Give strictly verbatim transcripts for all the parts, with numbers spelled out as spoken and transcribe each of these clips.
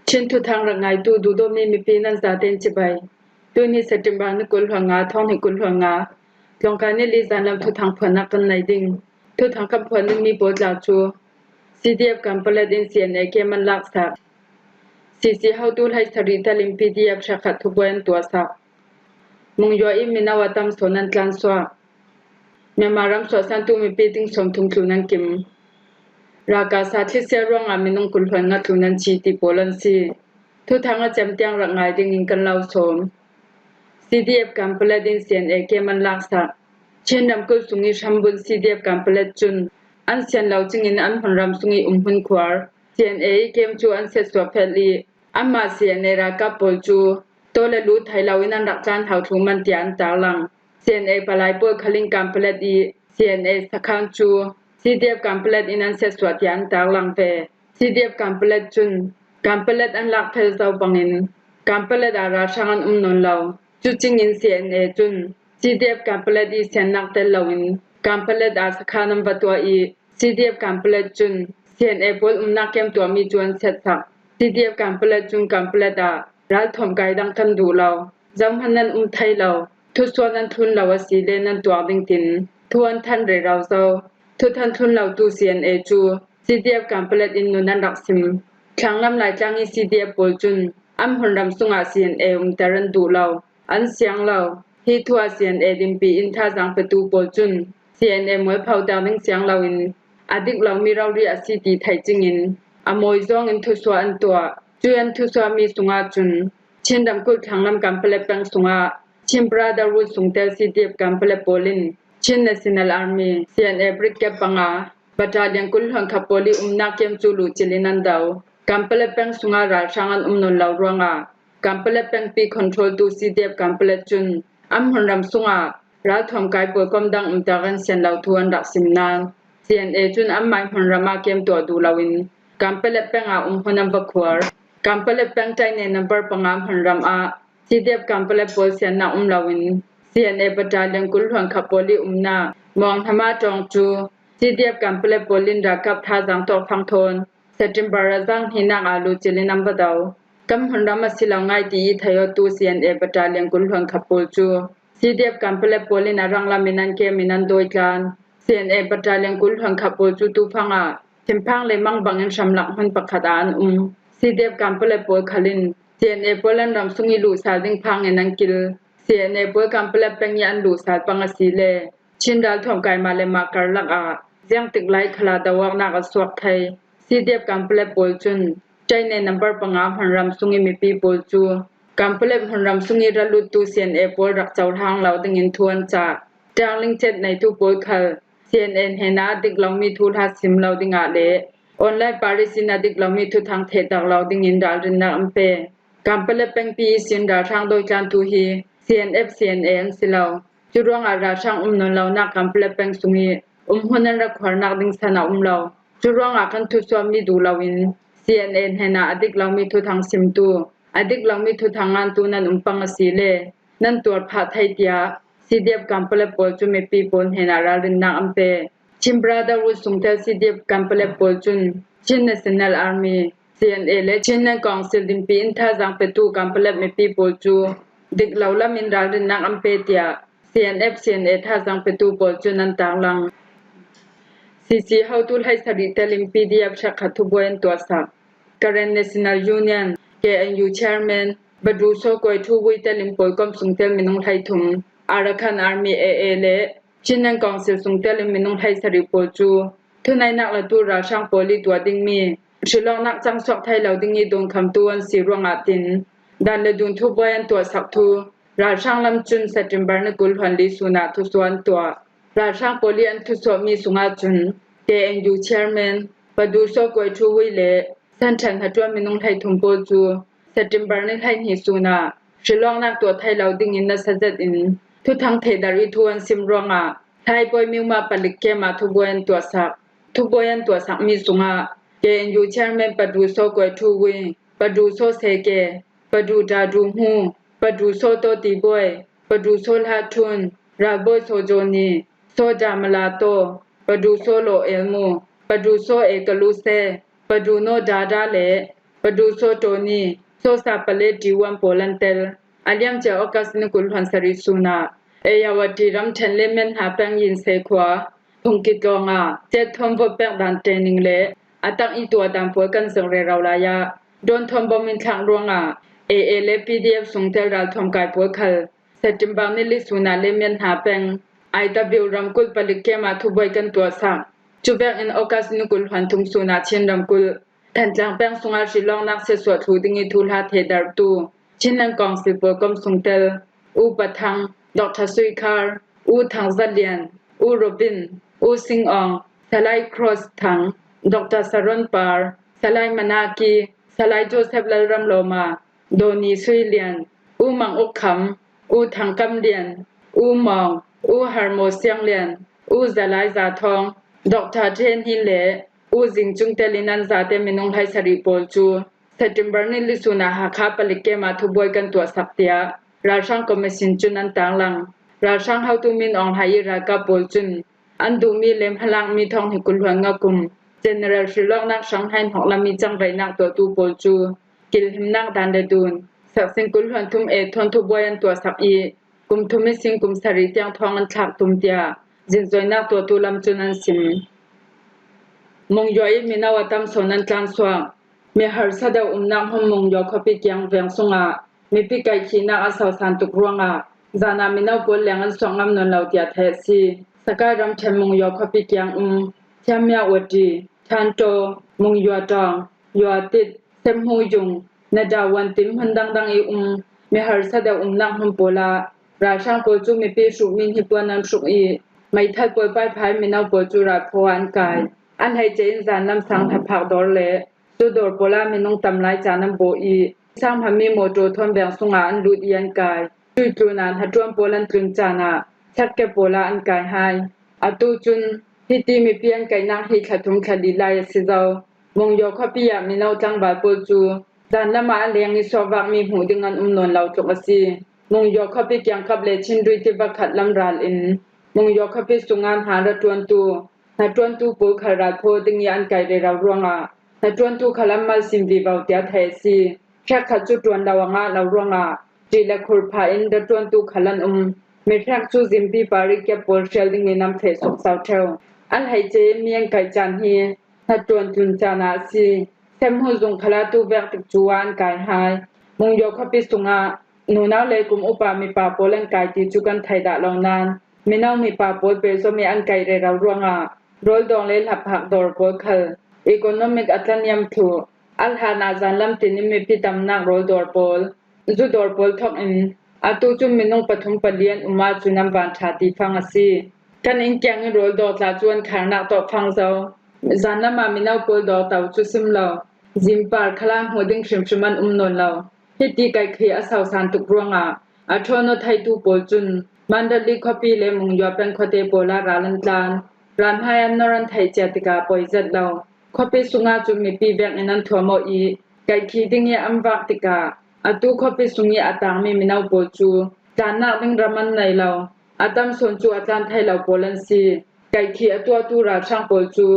Chin thuthang rak ngaitu duhdawtmi mipi nan zaten cibai. Tuni September ni kul hluan nga, thawng hnih kul hluan nga, tlawngkai ni li zanlam thuthang phuannak kan nei ding. Thuthang kan phuan dingmi pawl tla cu C D F Kanpalet in C N A kem an laksak. C C hotu hleisarih telin P D F hrekkhat thubuai an tuahsak. Mungzua in mino a tam sawn an tlansuak. Myanmar ram suahsantu mipi ting sawmthum tlun an kim. Ralkap sa thlisial ruangah minung kul hluan nga tlun an thi ti pawl an si. Thuthang a cem tiang rak ngai dingin kan lo sawm. C D F Kanpalet in C N A kem an laksak. Chin ramkulh sung i hrambun C D F Kanpalet cun an sian lo cingin an hmunram sung i umhmun khuar C N A i kem cu an siatsuah fel i, anmah C N A ralkap pawl cu taw le lu thei loin an rak tlan hau thluh man tiah an tarlang. C N A palai pawl khalin Kanpalet i C N A sakhan cu C D F Kanpalet in an siatsuah tiah an tarlang ve. C D F Kanpalet cun Kanpalet an lak fel zo bangin Kanpalet ah ralhrang an um nawn lo. Cucingin C N A cun C D F Kanpalet i siannak tel loin Kanpalet ah sakhan an va tuah i, C D F Kanpalet cun C N A pawl umnak kem tuahmi cu an siatsak. C D F Kanpalet cun Kanpalet ah ralthuam kai dang kan duh lo. Zohman nan um thei lo. Thusuan an thlun lo a si le nan tuak ding tin thu an than rero zo. Thuthan thlun lotu C N A cu C D F Kanpalet in nun an rak sim. Thlanglam Laitlang i C D F pawl cun an hmunram sungah C N A umter an duh lo. An siang lo. Hi thu ah C N A dinpi in thazaang petu pawl cun C N A mualpho tak ding siang loin a dik lomi rori a si ti theih cingin a mawi zawngin thusuah an tuah. Cui an thusuahmi sungah cun Chin ramkulh thlanglam Kanpalet peng sungah Chin Brotherhood sungtel C D F Kanpalet pawl in Chin National Army, C N A Brigade panga Battalion kul hluan khat pawl i umnak kem cu luhcil in an do. Kanpalet peng sungah ralhrang an um nawn lo ruangah Kanpalet pengpi control tu C D F Kanpalet cun an hmunram sungah ralthuam kai pawl kom dang umter an sian lo thu an rak sim nain C N A cun anmai hmunram ah kem tuah duh loin Kanpalet peng ah umhmun an va khuar. Kanpalet peng Taine number panga hmunram ah C D F Kanpalet pawl siannak um loin C N A Battalion kul hluan khat pawl i umnak Muang Hnama ṭawng cu C D F Kanpalet pawl in ralkap thazaang tawk fang thawn September a zaang hnihnak ah luhcil in an va do. Kan hmunram a si lo ngai ti i thei awtu C N A Battalion kul hluan khat pawl cu C D F Kanpalet pawl in a ranglam in an kem in an dawitlan. C N A Battalion kul hluan khat pawl cu tufang ah thinphang le mang bangin hramlak hmun pakhat ah an um. C D F Kanpalet pawl khal in C N A pawl an ram sung i luhsal ding phang in an kil. C N A pawl Kanpalet peng i an luhsal pang a si le Chin ralthuam kai mah le mah karlak ah ziangtik lai khal ah do awknak a suak thei. C D F Kanpalet pawl cun Taine number panga hmunram sung i mipi pawl cu Kanpalet hmunram sung i ra luttu C N A pawl rak cohlang lo dingin thu an cah. Ṭangling cet neitu pawl khal C N A hnenah a dik lomi thuhla sim lo dingah le online paris in a dik lomi thuthang thehter lo dingin ralrinnak an pe. Kanpalet pengpi ihsin ralhrang dawitlantu hi C N F C N A an si lo. Curuangah ralhrang um nawn lonak Kanpalet peng sung i umhmun an rak khuarnak ding san a um lo. Curuangah kan thusuahmi duh loin C N A hnenah a dik lomi thuthang simtu, a dik lomi thuthang ngantu nan um pang a si le nan tuar phah thei tiah C D F Kanpalet pawl cu mipi pawl hnenah ralrinnak an pe. Chin Brotherhood sungtel C D F Kanpalet pawl cun Chin National Army, C N A le Chin National Council dinpi in thazaang petu Kanpalet mipi pawl cu dik lo lam in ralrinnak an pe tiah C N F C N A thazaang petu pawl cun an tarlang. C C hotu hleisarih telin P D F hrekkhat thubuai an tuahsak. Karen National Union, K N U Chairman Badu Saw Koi Thu Vui telin pawikom sungtel minung hleithum, Arakan Army A A le Chin National Council sungtel in minung hleisarih pawl cu thuneihnak latu ralhrang pawl i tuah dingmi hrilawknak cangsuak thei lo ding i dawnkhamtu an si ruangah tin dan le dun thubuai an tuahsak thu ralhrang lam cun September ni kul hluan li sun ah thusuah an tuah. Ralhrang pawl i an thusuahmi sungah cun K N U Chairman Padu Saw Koi Thu Vui le San Ṭhan Hatuan minung hleithum pawl cu September ni hleihnih sun ah hrilawknak tuah thei lo dingin nasa zet in thuthang thehdarh i thu an sim ruangah Hlaipawi miuma palik kem ah thubuai an tuahsak. Thubuai an tuahsakmi sungah K N U Chairman Padu Saw Koi Thu Vui, Padu Saw Se Ke, Padu Dadu Hmu, Padu Saw Taw Ti Bawi, Padu Saw Hla Ṭhun, Ralbawi Saw Jawni, Saw Damala Taw, Padu Saw Law El Mu, Padu Saw E Ka Lu Se, Padu Naw Dada le Paduso Tony, Sosa Pale Tiwan pawl an tel. A liamcia August ni kul hluan sarih sunah Ayeyarwady ramṭhen le Myanmar peng Yinse khua phungki tlawngah cia thawn vawt pek dan training le a tak i tuah dan pawl kan zirh rero lai ah, drone thawn bom in thlak ruangah A A le P D F sungtel ralthuam kai pawl khal September ni li sunah le Myanmar peng Aitabil ramkulh palik kem ah thubuai kan tuahsak. Cuvek in August ni kul hluan thum sunah Chin ramkulh Thantlang peng sungah hrilawknak siatsuah thluh ding i thuhla thehdarhtu Chinland Council pawl kom sungtel U Pa Thang, Doctor Sui Khar, U Thang Za Lian, U Robin, U Sing Aung, Salai Cross Thang, Doctor Saron Par, Salai Manaki, Salai Joseph Lalramlawma, Doni Sui Lian, U Mang Uk Kham, U Thang Kam Lian, U Mawng, U Harmaw Siang Lian, U Zalai Za Thawng, Doctor Then Hin le U Zing Cung telin an zate minung hleisarih pawl cu September ni li sunah Hakha palik kem ah thubuai kan tuahsak, tiah ralhrang commission cun an tanglang. Ralhrang hotu Min Aung Hlaing i ralkap pawl cun an duhmi le hmalakmi thawng hnih kul hluan nga kum General hrilawknak hrang hnaihnok lam i cangvaihnak tuahtu pawl cu kilhimnak dan le dun saksin kul hluan thum e thawn thubuai an tuahsak i, kum thum i sin kum sarih tiang thawng an thlak tum, tiah zinzawinak tuahtu lam cun an sim. Mungyaw i mino a tam sawn an tlansuak. Mi harsa deuh umnak hmun Mungyaw khuapi kiang veng sungah mipi kaihkhihnak a sausan tuk ruangah zan ah mino pawl leng an suak ngam nawn lo tiah theih a si. Sakai ramṭhen Mungyaw khuapi kiang um Thiam Mya Wati, Thanto, Mungyaw Tawng, Yaw Tit, Sem Hmu Yung, Nada Wan tin hmun dangdang i um mi harsa deuh umnak hmun pawl ah ralhrang pawl cu mipi hrukmi hnipuan an hruk i, meithal pawl paiphai mino pawl cu ralphaw ah an kai. An hleice in zan lam sang thaphak dawr le zu dawr pawl ah minung tam lai caan an bawh i, sang hmanmi mawṭaw thawn veng sungah an lut i an kai. Cuih tlun ah hnaṭuan pawl an tlun caan ah chakkia pawl ah an kai hai. Atu cun hiti mipi an kaihnak hi thla thum thla li lai a si zo. Mungyaw khuapi ah mino tlangval pawl cu zan lam ah a leng i suakvakmi hmuh ding an um nawn lo tluk a si. Mungyaw khuapi kiangkap le Chin Duiti va khat lam ral in Mungyaw khuapi sungah hna ra ṭuantu, hnaṭuantu pawl khal ralphaw ding i an kaih rero ruangah hnaṭuantu khal an mal sin vivo tiah theih a si. Hrekkhat cu ṭuan lo a ngah lo ruangah ṭih le khur phah in ra ṭuantu khal an um. Mi hrek cu zimpi par i kiap pawl hrial ding in an feh suk sau ṭheu. An hleice in mi an kaih caan hi hnaṭuan tlun caan ah a si. Sem Hmu Yung khal ah tu vek tik cu ah an kai hai. Mungyaw khuapi sungah nunau le kum upa mipa pawl an kai ti cu kan thei dah lo nain, mino mipa pawl pehzom i an kaih rero ruangah rawl dawng le hlapphak dawr pawl khal economic a tlaniam thluh. A hlan ah zan lam tin in mipi tamnak rawl dawr pawl, zu dawr pawl thawk in atu cun minung pathum pali an um ahcun an van ṭha ti fang a si. Kan inn kiang i rawl dawr tla cu an kharnak tawh fang zo. Zan lam ah mino pawl dawr to cu sim lo, zimpar khal ah hmuh ding hrimhrim an um nawn lo. Hiti kaihkhih a sausan tuk ruangah a ṭhawn aw theitu pawl cun Mandalay khuapi le Mungyaw peng khuate pawl ah ral an tlan. Ral hmai an nor an theih cia tikah poi zet lo. Khuapi sungah cun mipi vek in an thuamawh i, kaihkhih ding i an vak tikah atu khuapi sung i a tangmi mino pawl cu tlannak ding ram an nei lo. A tam sawn cu a tlan thei lo pawl an si. Kaihkhih a tuahtu ralhrang pawl cu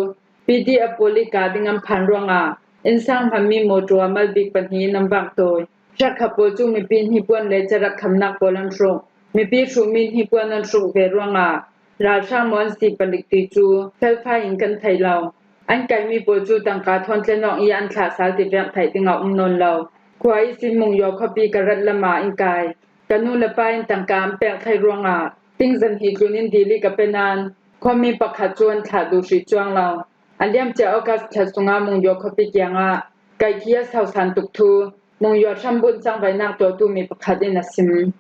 P D F pawl i kah ding an phan ruangah innsang hmanmi mawṭaw a mal bik pahnih in an vak tawi. Hrekkhat pawl cu mipi hnipuan le carak khamnak pawl an hruk. Mipi hrukmi hnipuan an hruk ve ruangah ralhrang maw an si palik ti cu felfai in kan thei lo. An kaihmi pawl cu tangka thawn tlen awk i an thlah sal ti vek theih ding a um nawn lo. Khua ihsin Mungyaw khuapi ka rat lam ah in kai. Ka nu le pa in tangka an pek thei ruangah tingzan hi tlun in dil i ka pe nain khuami pakhat cu an thlah duh hrih cuang lo. A liamcia August thla sungah Mungyaw khuapi kiangah kaihkhih a sausan tuk thu Mungyaw hrambunh cangvaihnak tuahtu mi pakhat in a sim.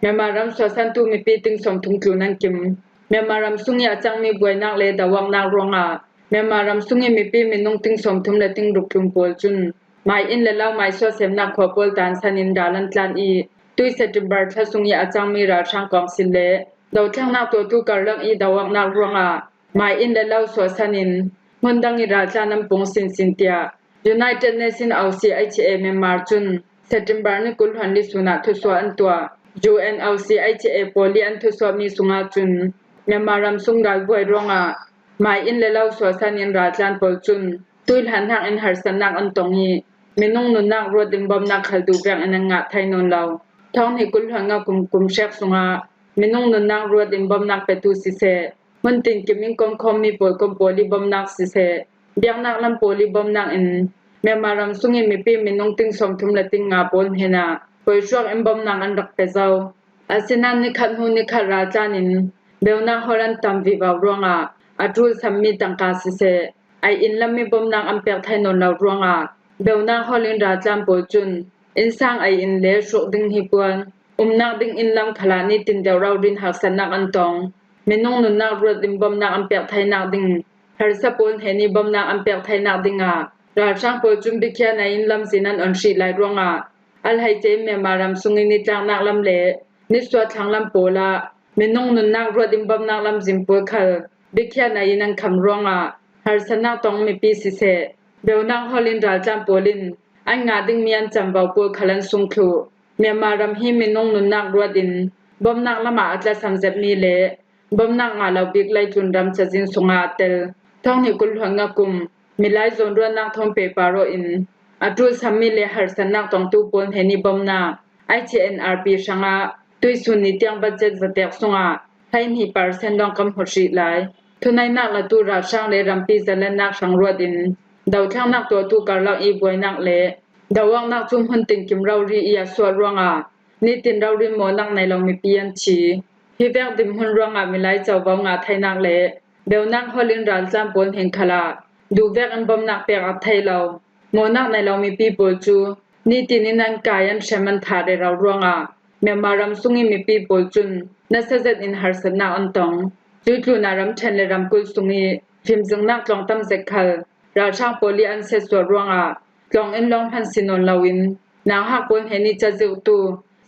Myanmar ram suahsantu mipi ting sawmthum tlun an kim. Myanmar ram sung i a cangmi buainak le doawknak ruangah Myanmar ram sung i mipi minung ting sawmthum le ting ruk tlun pawl cun mai inn le lo mai suahsemnak khua pawl tansan in ral an tlan i, tui September thla sung i a cangmi ralhrang kawngsil le dothlennak tuahtu karlak i doawknak ruangah mai inn le lo suahsan in hmun dang i raltlan an pung sinsin tiah United Nations O C H A Myanmar cun September ni kul hluan li sunah thusuah an tuah. U N O C H A pawl i an thusuahmi sungah cun Myanmar ram sung ralbuai ruangah mai inn le lo suahsan in raltlan pawl cun Tuihlan hnakin harsatnak an tong i, minung nunnak ruat in bawmnak khal duh vekin an ngah thei nawn lo. Thawng hnih kul hluan nga kum, kum hrek sungah minung nunnak ruat in bawmnak petu siseh, hmun tinkim in komkhawmmi pawlkom pawl i bawmnak siseh, biaknak lam pawl i bawmnak in Myanmar ram sungin mipi minung ting sawmthum le ting nga pawl hnenah poihruak in bawmnak an rak pe zo. Asinain nikhat hnu nikhat raltlan in beunak hawl an tam vivo ruangah a ṭul sammi tangka siseh, ai inn lam i bawmnak an pek thei nawn lo ruangah beunak hawl in raltlan pawl cun innsang ai inn le hruk ding hnipuan, umnak ding inn lam khalah nitin deuh rori in harsatnak an tong. Minung nunnak ruat in bawmnak an pek theinak ding, harsa pawl hnen i bawmnak an pek theinak dingah ralhrang pawl cun biakhiatna inn lamzin an on hrih lai ruangah a hleice in Myanmar ram sungin nitlaknak lam le nisuah thlang lam pawl ah minung nunnak ruat in bawmnak lamzin pawl khal biakhiatna inn an kham ruangah harsatnak tong mipi siseh, beunak hawl in raltlan pawl in an ngah dingmi an camvo pawl khal an sung thluh. Myanmar ram hi minung nunnak ruat in bawmnak lamah a tlasam zetmi le bawmnak ngah lo bik leitlun ram cazin sungah a tel. Thawng hnih kul hluan nga kum, Milai zawn ruahnak thawn pehpar aw in a ṭul sammi le harsatnak tongtu pawl hnen i bawmnak I C N R P hrangah tuisun ni tiang budget zatek sungah hleihnih percent lawng kan hmu hrih lai. Thuneihnak latu ralhrang le rampi zalennak hrang ruat in dothlennak tuahtu karlak i buainak le doawknak cu hmun tinkim rori i a suah ruangah nitin rori mawhnak nei lo mipi an thi. Hi vek dinhmun ruangah milai covo ngah theinak le beunak hawl in raltlan pawl hnen khalah duh vek in bawmnak pek a thei lo, mawhnak nei lo mipi pawl cu nitin in an kai, an hrem, an thah rero ruangah Myanmar ram sung i mipi pawl cun nasa zet in harsatnak an tong. Cuih tlunah ramṭhen le ramkulh sung i fimzingnak tlawng tam zet khal ralhrang pawl i an siatsuah ruangah tlawng in lawng hman si nawn loin nauhak pawl hnen i cazirhtu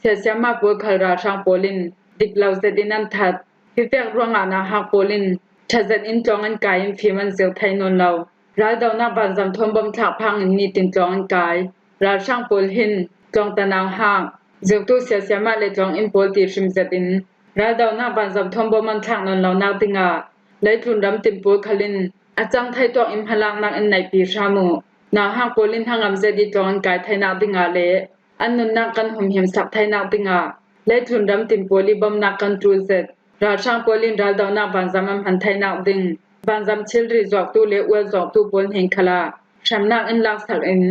siasiama pawl khal ralhrang pawl in dik lo zet in an that. Hi vek ruangah nauhak pawl in ṭha zet in tlawng an kai in fim an zir thei nawn lo. Raldonak vanzam thawn bawm thlak phangin nitin tlawng an kai. Ralhrang pawl hin tlawngta nauhak, zirhtu siasiama le tlawng in pawl ti hrim zet in raldonak vanzam thawn bawm an thlak nawn lonak dingah leitlun ram tin pawl khal in a cang thei tuak in hmalaknak in neihpi hram uh. Nauhak pawl in hnangam zet i tlawng an kai theinak dingah le an nunnak kan humhimsak theinak dingah leitlun ram tin pawl i bawmnak kan ṭul zet. Ralhrang pawl in raldonak vanzam an hman theinak ding vanzam thilri zuaktu le ual zuaktu pawl hnen khalah hremnak in laksak in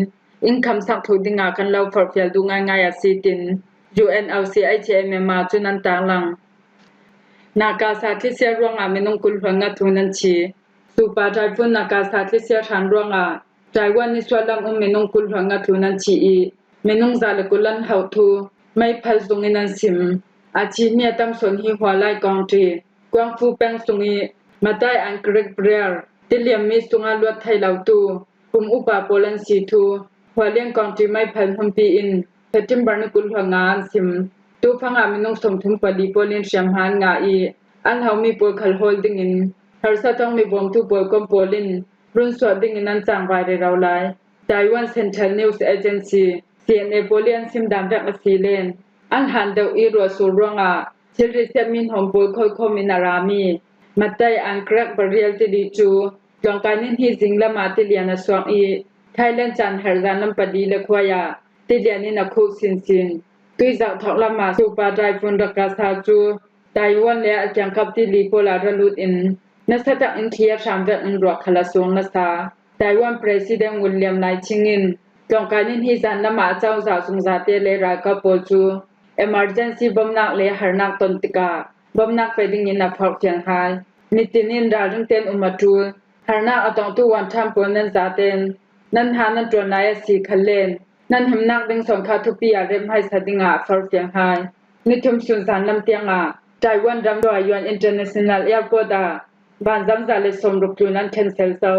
in khamsak thluh dingah kan lo forhfial duh ngaingai a si, tin U N O C H A Myanmar cun an tarlang. Nakasa thlisia ruangah minung kul hluan nga tlun an thi. Super Typhoon Nakasa thlisia hran ruangah Taiwan nisuah lam um minung kul hluan nga tlun an thi i minung za le kul an hauh thu meiphal zung in an sim. A thimi a tam sawn hi Hua Lai Kawngṭi, Guangfu peng sung i Matai Angkrik Briar tilianmi sungah luat thei lotu kum upa pawl an si thu Hua Lian Kawngṭi meiphal hmunpi in September ni kul hluan nga an sim. Tufang ah minung sawmthum pali pawl in hriamhma an ngah i an haumi pawl khal hawl dingin harsa thawng mi bawmtu pawl kom pawl in runsuah dingin an cangvai rero lai. Taiwan Central News Agency, C N A pawl i an sim dan vek a si len an hlan deuh i ruahsur ruangah thilri siatmi hnawm pawl kholkhawm in a rami Matai Angkrak Barial tili cu tlawngkai ni hnih zing lamah tilian a suak i Thailand caan herh zan lam pali le khuai ah tilian in a khuh sinsin. Tuizak thawk lamah Super Typhoon Rakasa cu Taiwan le a kiangkap tili pawl ah ra lut in nasa tak in thli a hram vek in ruah khal a suang nasa. Taiwan President William Lai Ching in tlawngkai ni hnih zan lamah a cozah zungzate le ralkap pawl cu emergency bawmhnak le harnak ton tikah bawmhnak pe dingin a forhfial hai. Nitin in ralring tein um a ṭul. Harnak a tongtu wanṭhan pawl nan zatein nan hna nan ṭuan lai a si khalle nan himnak ding sawn kha thupi ah rem hmaisa dingah a forhfial hai. Ni thum sun zan lam tiangah Taiwan ram Taoyuan International Airport ah vanzam za le sawmruk tlun an cancel zo.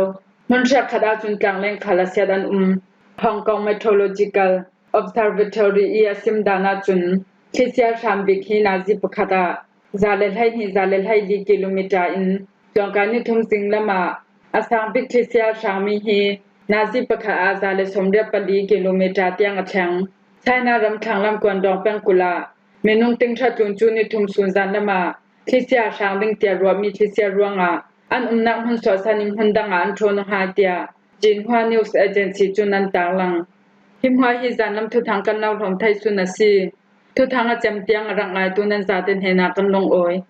Hmun hrekkhat ahcun tlangleng khal a siat an um. Hong Kong Meteorological Observatory i a sim dan ahcun thlisia hram bik hi nazi pakhat ah za le hleihnih, za le hleili kilometer in tlawngkai ni thum zing lamah a sang bik thlisia a hrangmi hi nazi pakhat ah za le sawmriat pali kilometer tiang a thleng. China ram thlanglam Guangdong pengkulh ah minung ting hra tlun cu ni thum sun zan lamah thlisia a hrang ding tiah ruahmi thlisia ruangah an umnak hmun suahsan in hmun dangah an ṭhawn uh hai tiah Xinhua News Agency cun an tarlang. Hi hmuai hi zanlam thuthang kan lo hlawm thei sun a si. Thuthang a cem tiang a rak ngaitu nan zate hnenah kan lungawi.